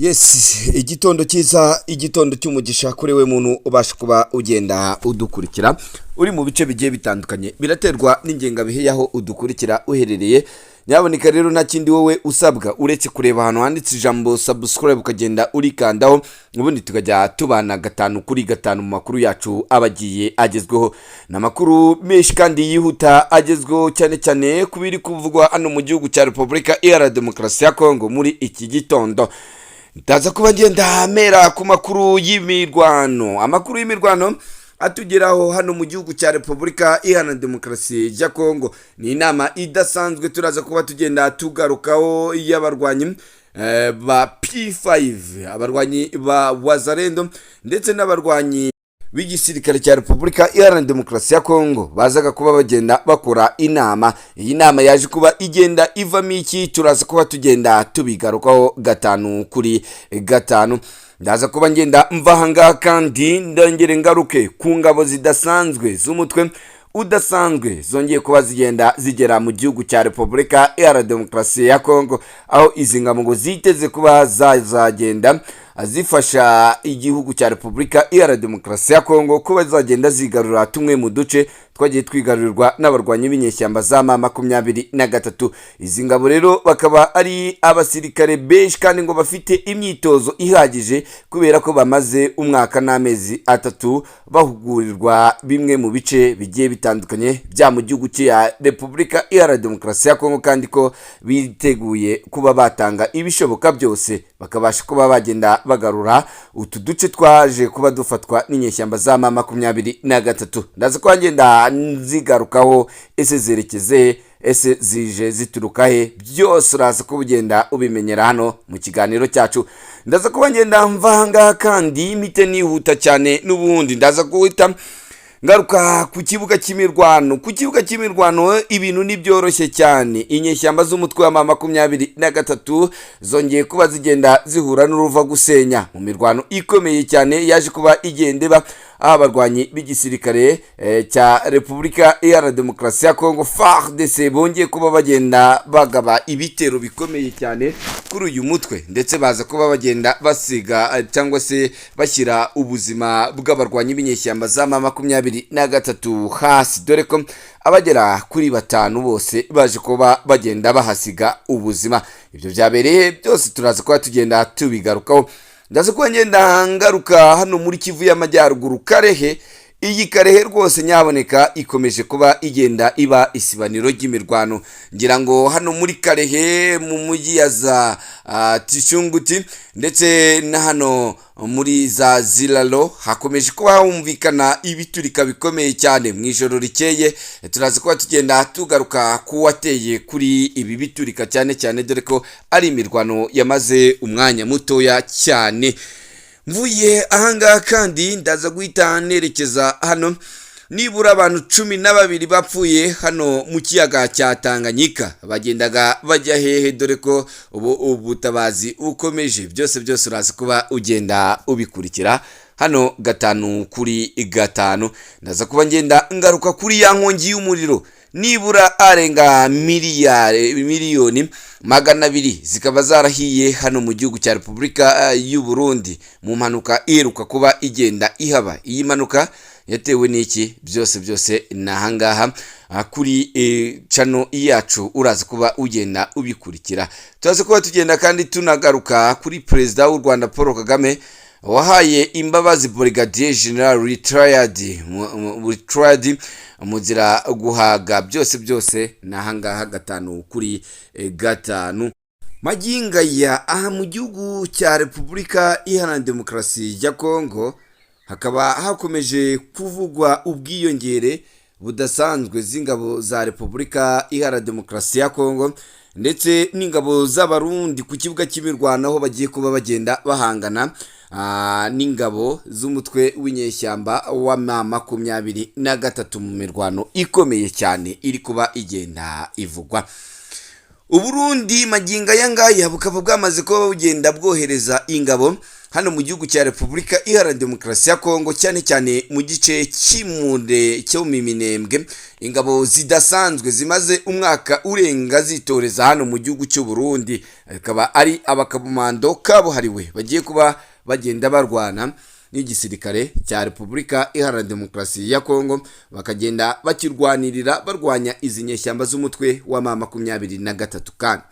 Yes, igitondo cyiza, igitondo cy'umugisha kuri we muntu ubasha kuba ugenda udukurikira uri mu bice bigiye bitandukanye, biraterwa n'ingengabihe y'aho udukurikira uherereye. Nyaboneka rero, nta kindi wowe usabwa uretse kureba ahantu handitse ijambo "subscribe", ukagenda urikandaho, ubundi tukajya tubana gatanu kuri gatanu mu makuru yacu aba agiye agezweho. Ni amakuru menshi kandi yihuta agezweho, cyane cyane ku biri kuvugwa hano mu gihugu cya Repubulika Iharanira Demokarasi ya Kongo. Muri iki gitondo ndaza kuba ngenda mera ku makuru y'imirwano, amakuru y'imirwano atugeraho hano mu gihugu cya Repubulika Iharanira Demokarasi ya Kongo. Ni inama idasanzwe turaza kuba tugenda tugarukaho y'abarwanyi ba P5, abarwanyi ba Wazalendo ndetse n'abarwanyi b'igisirikare cya Repubulika Iharanira Demokarasi ya Kongo bazaga kuba bagenda bakora inama. Iyi nama yaje kuba igenda ivamo iki? Turaza kuba tugenda tubigarukaho gatanu kuri gatanu. Ndaza kuba ngenda mva ahangaha kandi ndongere ngaruke ku ngabo zidasanzwe z'umutwe udasanzwe zongeye kuba zigenda zigera mu gihugu cya Repubulika Iharanira Demokarasi ya Kongo, aho izi ngabo ngo ziteze kuba zazagenda zifasha igihugu cya Repubulika Iharanira Demokarasi ya Kongo kuba zagenda zigarura tumwe mu duce twagiye twigarurirwa n'abarwanyi b'inyeshyamba za M23. Izi ngabo rero bakaba ari abasirikare benshi kandi ngo bafite imyitozo ihagije, kubera ko bamaze umwaka n'amezi 3 bahugurirwa bimwe mu bice bigiye bitandukanye bya mu gihugu cya Repubulika Iharanira Demokarasi ya Kongo, kandi ko biteguye kuba batanga ibishoboka byose bakabasha kuba bagenda bagarura utu duce twaje kuba dufatwa n'inyeshyamba za M23. Ndaza kuba ngenda nzigarukaho. Ese zerekeze? Ese zije zituruka he? Byose uraza kuba ugenda ubimenyera hano mu kiganiro cyacu. Ndaza kuba ngenda mva ahangaha kandi mite nihuta cyane. N'ubundi ndaza guhita ngaruka ku kibuga cy'imirwano. Ku kibuga cy'imirwano ibintu ntibyoroshye cyane. Inyeshyamba z'umutwe wa M23 zongeye kuba zigenda zihura n'uruva gusenya mu mirwano ikomeye cyane yaje kuba igenda iba, aho abarwanyi b'igisirikare cya Repubulika Iharanira Demokarasi ya Kongo, FARDC, bongeye kuba bagenda bagaba ibitero bikomeye cyane kuri uyu mutwe, ndetse baza kuba bagenda basiga cyangwa se bashyira ubuzima bw'abarwanyi b'inyeshyamba za M23 hasi, dore ko abagera kuri batanu bose baje kuba bagenda bahasiga ubuzima. Ibyo byabereye byose turaza kuba tugenda tubigarukaho. Ndaza kuba ngenda ngaruka hano muri Kivu y'Amajyaruguru, Kalehe. Iyi Kalehe rwose nyaboneka ikomeje kuba igenda iba isibaniro ry'imirwano. Ngira ngo hano muri Kalehe mu mujyi ya za Tishunguti ndetse na hano muri za Ziralo hakomeje kuba humvikana ibiturika bikomeye cyane mu ijoro rikeye. Turaza kuba tugenda tugaruka ku wateye kuri ibi biturika cyane cyane, dore ko ari imirwano yamaze umwanya mutoya cyane. Mvuye ahangaha kandi ndaza guhita nerekeza hano. Nibura abantu 12 bapfuye hano mu kiyaga cya Tanganyika. Bagendaga bajya hehe, dore ko ubu ubutabazi bukomeje? Byose byose uraza kuba ugenda ubikurikira hano gatanu kuri gatanu. Ndaza kuba ngenda ngaruka kuri ya nkongi y'umuriro, nibura arenga miliyari miliyoni 200 zikaba zarahiye hano mu gihugu cya Repubulika y'u Burundi mu mpanuka iheruka kuba igenda ihaba. Iyi mpanuka yatewe n'iki? Byose byose ni ahangaha kuri channel yacu, uraza kuba ugenda ubikurikira. Turaza kuba tugenda kandi tunagaruka kuri Perezida w'u Rwanda Paul Kagame wahaye imbabazi Brigadier General retired Muzira Guhaga. Byose byose ni ahangaha gatanu kuri gatanu. Magingo aya aha mu gihugu cya Repubulika Iharanira Demokarasi ya Kongo hakaba hakomeje kuvugwa ubwiyongere budasanzwe z'ingabo za Repubulika Iharanira Demokarasi ya Kongo ndetse n'ingabo z'Abarundi ku kibuga cy'imirwano, aho bagiye kuba bagenda bahangana n'ingabo z'umutwe w'inyeshyamba wa M23 mu mirwano ikomeye cyane iri kuba igenda ivugwa. Uburundi magingo aya ngaya bukaba bwamaze kuba bugenda bwohereza ingabo hano mu gihugu cya Repubulika Iharanira Demokarasi ya Kongo, cyane cyane mu gice cy'Imure cyo mu Minembwe. Ingabo zidasanzwe zimaze umwaka urenga zitoreza hano mu gihugu cy'u Burundi, akaba ari abakomando kabuhariwe bagiye kuba bagenda barwana n'igisirikare cya Repubulika Iharanira Demokarasi ya Kongo, bakagenda bakirwanirira barwanya izi nyeshyamba z'umutwe wa M23. Kandi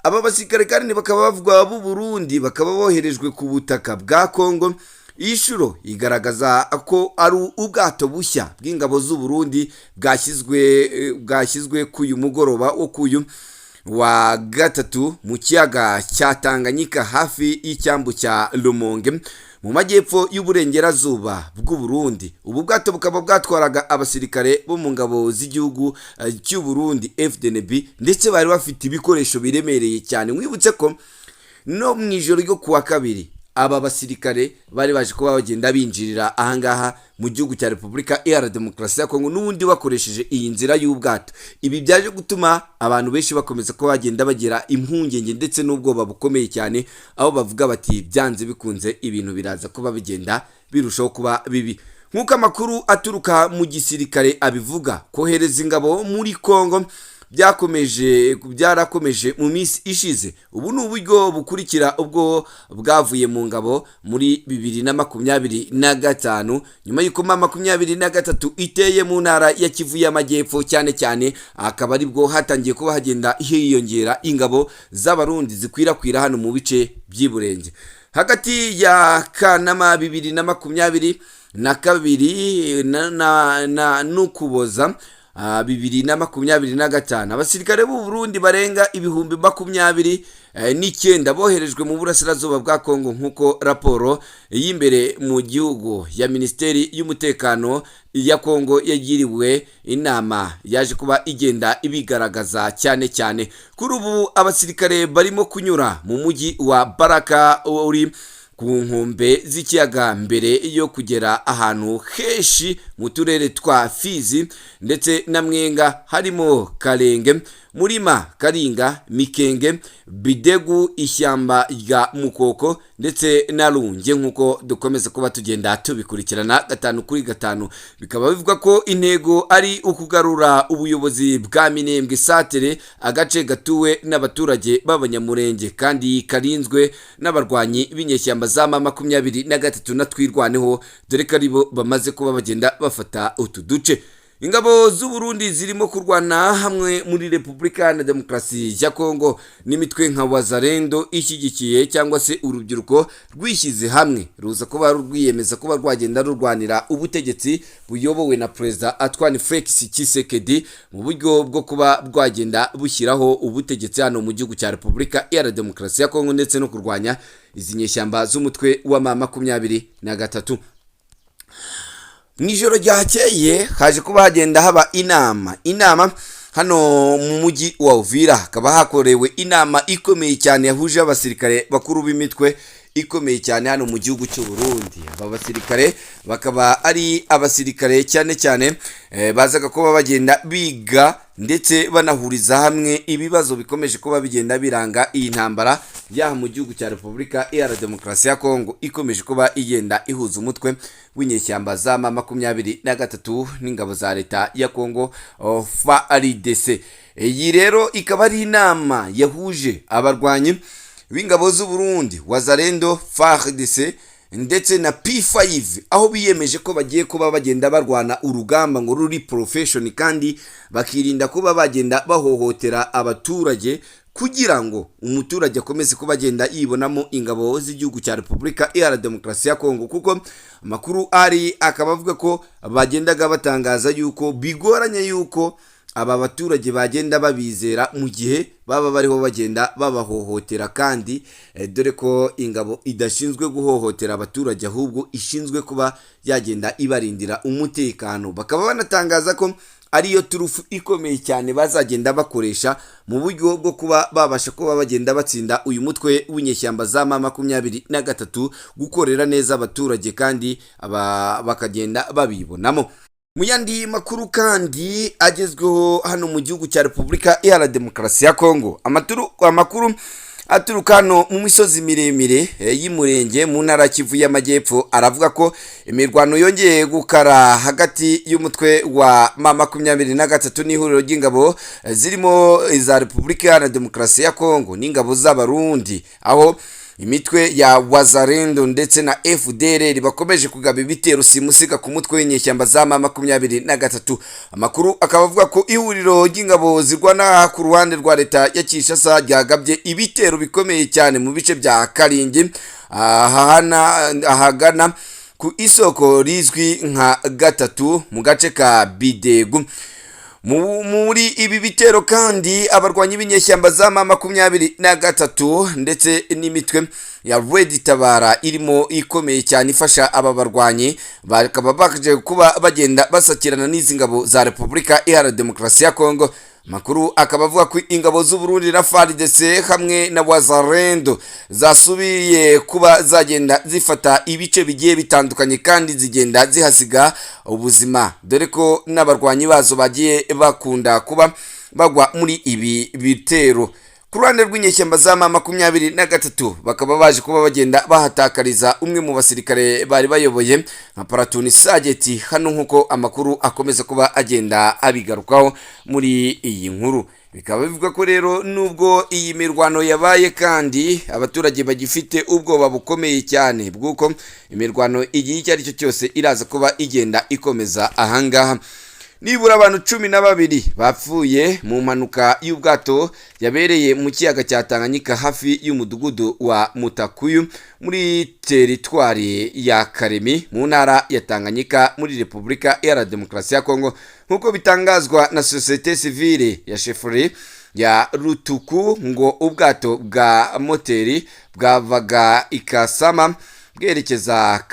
aba basirikare kandi bakaba bavugwa b'u Burundi bakaba boherejwe ku butaka bwa Kongo. Iyi shuro igaragaza ko ari ubwato bushya bw'ingabo z'u Burundi bwashyizwe ku uyu mugoroba wo kuyu wa gatatu mu kiyaga cya Tanganyika, hafi y'icyambu cya Rumonge mu majyepfo y'uburengerazuba bw'u Burundi. Ubu bwato bukaba bwatwaraga abasirikare bo mu ngabo z'igihugu cy'u Burundi FDNB, ndetse bari bafite ibikoresho biremereye cyane. Mwibutse ko no mu ijoro ryo kuwa kabiri aba basirikare bari baje kuba bagenda binjirira ahangaha mu gihugu cya Repubulika Iharanira Demokarasi ya Kongo, n'ubundi bakoresheje iyi nzira y'ubwato. Ibi byaje gutuma abantu benshi bakomeza kuba bagenda bagira impungenge ndetse n'ubwoba bukomeye cyane, aho bavuga bati byanze bikunze ibintu biraza kuba bigenda birushaho kuba bibi. Nk'uko amakuru aturuka mu gisirikare abivuga, kohereza ingabo muri Kongo byakomeje byarakomeje mu minsi ishize. Ubu ni uburyo bukurikira ubwo bwavuye mu ngabo muri 2025, nyuma y'uko M23 iteye mu ntara ya Kivu y'Amajyepfo cyane cyane, akaba aribwo hatangiye kuba hagenda hiyongera ingabo z'Abarundi zikwirakwira hano mu bice by'Iburenge. Hagati ya Kanama 2022 n'Ukuboza 2025, abasirikare b'u Burundi barenga 29,000 boherejwe mu burasirazuba bwa Kongo, nk'uko raporo y'imbere mu gihugu ya Minisiteri y'Umutekano ya Kongo yagiriwe inama yaje kuba igenda ibigaragaza. Cyane cyane kuri ubu abasirikare barimo kunyura mu mujyi wa Baraka uri ku nkombe z'ikiyaga, mbere yo kugera ahantu henshi mu turere twa Fizi ndetse na Mwenga, harimo Karenge, Murima, Karinga, Mikenge, Bidegu, ishyamba rya Mukoko ndetse na Runge, nk'uko dukomeza kuba tugenda tubikurikirana gatanu kuri gatanu. Bikaba bivuga ko intego ari ukugarura ubuyobozi bwa Minembwe Satere, agace gatuwe n'abaturage b'Abanyamurenge kandi karinzwe n'abarwanyi b'inyeshyamba za M23 na Twirwaneho, dore ko aribo bamaze kuba bagenda bafata utu duce. Ingabo z'u Burundi zirimo kurwana hamwe muri Repubulika Iharanira Demokarasi ya Kongo n'imitwe nka Wazalendo ishyigikiye cyangwa se urubyiruko rwishyize hamwe ruza kuba rwiyemeza kuba rwagenda rurwanira ubutegetsi buyobowe na Perezida Antoine Felix Tshisekedi, mu buryo bwo kuba bwagenda bushyiraho ubutegetsi hano mu gihugu cya Repubulika Iharanira Demokarasi ya Kongo, ndetse no kurwanya izi nyeshyamba z'umutwe wa M23. Mu ijoro ryakeye haje kuba hagenda haba inama hano mu mujyi wa Uvira, hakaba hakorewe inama ikomeye cyane yahuje abasirikare bakuru b'imitwe ikomeye cyane hano mu gihugu cy'u Burundi. Aba basirikare bakaba ari abasirikare cyane cyane bazaga kuba bagenda biga ndetse banahuriza hamwe ibibazo bikomeje kuba bigenda biranga iyi ntambara yaha mu gihugu cya Repubulika Iharanira Demokarasi ya Kongo, ikomeje kuba igenda ihuza umutwe w'inyeshyamba za M23 n'ingabo za leta ya Kongo FARDC. Iyi rero ikaba ari inama yahuje abarwanyi b'ingabo z'u Burundi, Wazalendo, FARDC ndetse na P5, aho biyemeje ko bagiye kuba bagenda barwana urugamba ngo ruri profession, kandi bakirinda kuba bagenda bahohotera abaturage, kugira ngo umuturage akomeze kuba agenda yibonamo ingabo z'igihugu cya Repubulika Iharanira Demokarasi ya Kongo, kuko amakuru ari akaba avuga ko bagendaga batangaza yuko bigoranye yuko aba baturage bagenda babizera mu gihe baba bariho bagenda babahohotera, kandi dore ko ingabo idashinzwe guhohotera abaturage, ahubwo ishinzwe kuba yagenda ibarindira umutekano. Bakaba banatangaza ko ariyo turufu ikomeye cyane bazagenda bakoresha mu buryo bwo kuba babasha kuba bagenda batsinda uyu mutwe w'inyeshyamba za M23, gukorera neza abaturage kandi bakagenda babibonamo. Mu yandi makuru kandi agezweho hano mu gihugu cya Repubulika Iharanira Demokarasi ya Kongo, amakuru aturuka hano mu misozi miremire y'Imurenge mu ntara ya Kivu y'Amajyepfo aravuga ko imirwano yongeye gukara hagati y'umutwe wa M23 n'ihuriro ry'ingabo zirimo iza Repubulika Iharanira Demokarasi ya Kongo n'ingabo z'Abarundi, aho imitwe ya Wazalendo ndetse na FDLR bakomeje kugaba ibitero simusiga ku mutwe w'inyeshyamba za M23. Amakuru akaba avuga ko ihuriro ry'ingabo zirwana ku ruhande rwa leta ya Kinshasa ryagabye ibitero bikomeye cyane mu bice bya Karingi, ahagana ku isoko rizwi nka gatatu mu gace ka Bidegu. Muri ibi bitero kandi, abarwanyi b'inyeshyamba za M23 ndetse n'imitwe ya Red Tabara irimo ikomeye cyane ifasha aba barwanyi bakaba baje kuba bagenda basakirana n'izi ngabo za Repubulika Iharanira Demokarasi ya Kongo. Makuru akaba avuga ko ingabo z'u Burundi na FARDC hamwe na Wazalendo zasubiye kuba zagenda zifata ibice bigiye bitandukanye kandi zigenda zihasiga ubuzima, dore ko n'abarwanyi bazo bagiye bakunda kuba bagwa muri ibi bitero. Ku ruhande rw'inyeshyamba za M23 bakaba baje kuba bagenda bahatakariza umwe mu basirikare bari bayoboye nka Paratuni Sageti hano, nk'uko amakuru akomeza kuba agenda abigarukaho muri iyi nkuru. Bikaba bivuga ko rero nubwo iyi mirwano yabaye kandi abaturage bagifite ubwoba bukomeye cyane bw'uko imirwano igihe icyo ari cyo cyose iraza kuba igenda ikomeza ahangaha. Nibura abantu 12 bapfuye mu mpanuka y'ubwato yabereye mu kiyaga cya Tanganyika hafi y'umudugudu wa Mutakuyu muri teritwari ya Karemi mu ntara ya Tanganyika muri Repubulika Iharanira Demokarasi ya Kongo, nk'uko bitangazwa na sosiyete sivile ya Chefferie ya Rutuku. Ngo ubwato bwa moteri bwavaga Ikasama bwerekeza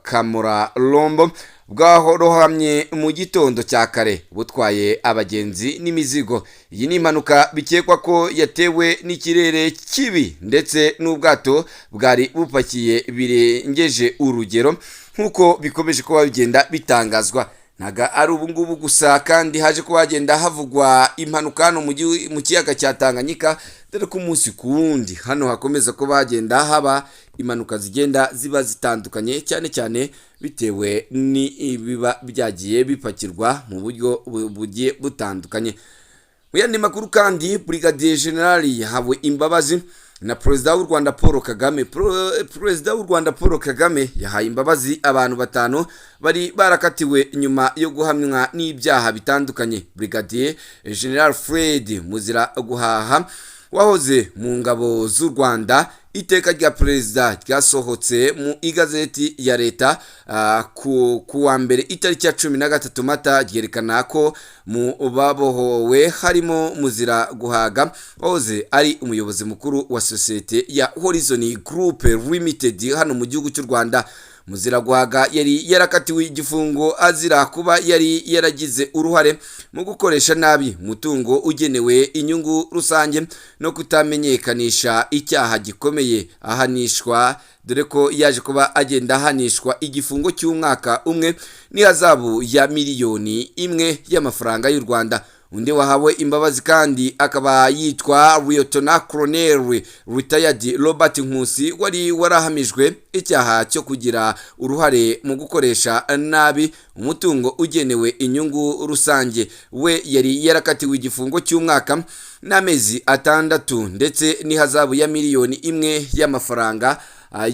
Kamurarombo bwarohamye mu gitondo cya kare butwaye abagenzi n'imizigo. Iyi ni impanuka bikekwa ko yatewe n'ikirere kibi ndetse n'ubwato bwari bupakiye birengeje urugero, nk'uko bikomeje kuba bigenda bitangazwa. Ntago ari ubu ngubu gusa kandi haje kuba hagenda havugwa impanuka hano mu kiyaga cya Tanganyika, dore ko umunsi ku wundi hano hakomeza kuba hagenda haba impanuka zigenda ziba zitandukanye, cyane cyane bitewe n'ibiba byagiye bipakirwa mu buryo bugiye butandukanye. Mu yandi makuru kandi, Brigadier General yahawe imbabazi na Perezida w'u Rwanda Paul Kagame. Perezida w'u Rwanda Paul Kagame yahaye imbabazi abantu batanu bari barakatiwe nyuma yo guhamwa n'ibyaha bitandukanye. Brigadier General Fred Muzira Guhaha wahoze mu ngabo z'u Rwanda, iteka rya perezida ryasohotse mu igazeti ya leta ku wa mbere itariki ya 13 Mata ryerekana ko mu babohowe harimo Muzira Guhaga wahoze ari umuyobozi mukuru wa sosiyete ya Horizon Group Limited hano mu gihugu cy'u Rwanda. Muzira Guhaga yari yarakatiwe igifungo azira kuba yari yaragize uruhare mu gukoresha nabi umutungo ugenewe inyungu rusange no kutamenyekanisha icyaha gikomeye, ahanishwa, dore ko yaje kuba agenda ahanishwa igifungo cy'umwaka umwe n'ihazabu ya 1 miliyoni y'amafaranga y'u Rwanda. Undi wahawe imbabazi kandi akaba yitwa Lieutenant Colonel Retired Robert Nkusi wari warahamijwe icyaha cyo kugira uruhare mu gukoresha nabi umutungo ugenewe inyungu rusange. We yari yarakatiwe igifungo cy'umwaka n'amezi 6 ndetse n'ihazabu ya 1 miliyoni y'amafaranga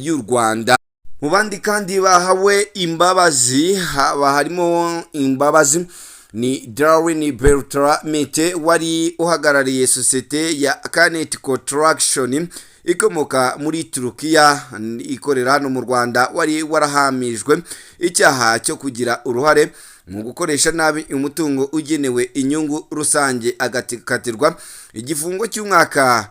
y'u Rwanda. Mu bandi kandi bahawe imbabazi haba harimo imbabazi ni Darwin Bertramete wari uhagarariye sosiyete ya Canet Construction ikomoka muri Turukiya ikorera hano mu Rwanda, wari warahamijwe icyaha cyo kugira uruhare mu gukoresha nabi umutungo ugenewe inyungu rusange, agakatirwa igifungo cy'umwaka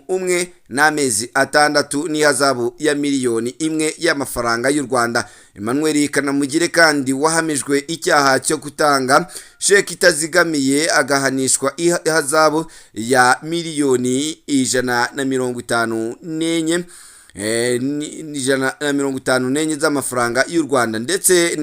umwe n'amezi 6 n'ihazabu ya 1 miliyoni y'amafaranga y'u Rwanda. Emmanuel Kanamugire kandi wahamijwe icyaha cyo gutanga sheki itazigamiye, agahanishwa ihazabu ya 154 miliyoni. 154 z'amafaranga y'u Rwanda, ndetse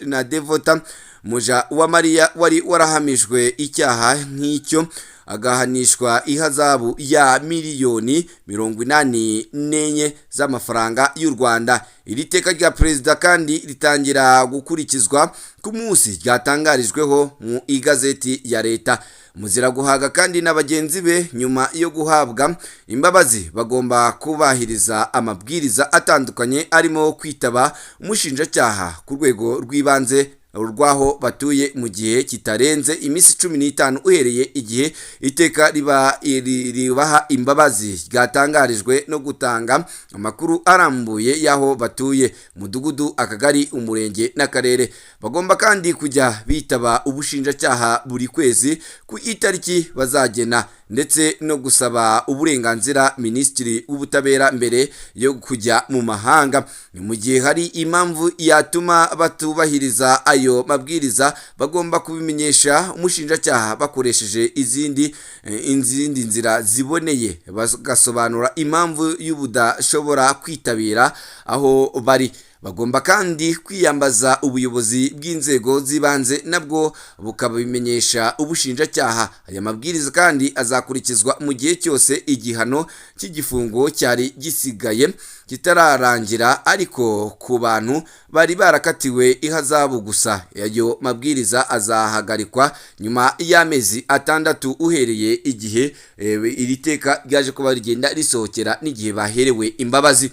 na Devota Muja wa Mariya wari warahamijwe icyaha nk'icyo agahanishwa ihazabu ya miliyoni 84 z'amafaranga y'u Rwanda. Iri teka rya perezida kandi ritangira gukurikizwa ku munsi ryatangarijweho mu igazeti ya leta. Muzira guhaga kandi na bagenzi be, nyuma yo guhabwa imbabazi, bagomba kubahiriza amabwiriza atandukanye, arimo kwitaba umushinjacyaha ku rwego rw'ibanze rw'aho batuye mu gihe kitarenze iminsi 15 uhereye igihe iteka riba ribaha imbabazi ryatangarijwe, no gutanga amakuru arambuye y'aho batuye, umudugudu, akagari, umurenge n'akarere. Bagomba kandi kujya bitaba ubushinjacyaha buri kwezi ku itariki bazagena, ndetse no gusaba uburenganzira minisitiri w'ubutabera mbere yo kujya mu mahanga. Ni mu gihe hari impamvu yatuma batubahiriza ayo mabwiriza, bagomba kubimenyesha umushinjacyaha bakoresheje izindi nzira ziboneye, bagasobanura impamvu y'ubudashobora kwitabira aho bari. Bagomba kandi kwiyambaza ubuyobozi bw'inzego z'ibanze, nabwo bukabimenyesha ubushinjacyaha. Aya mabwiriza kandi azakurikizwa mu gihe cyose igihano cy'igifungo cyari gisigaye kitararangira, ariko ku bantu bari barakatiwe ihazabu gusa, ayo mabwiriza azahagarikwa nyuma y'amezi 6 uhereye igihe iri teka ryaje kuba rigenda risohokera n'igihe baherewe imbabazi.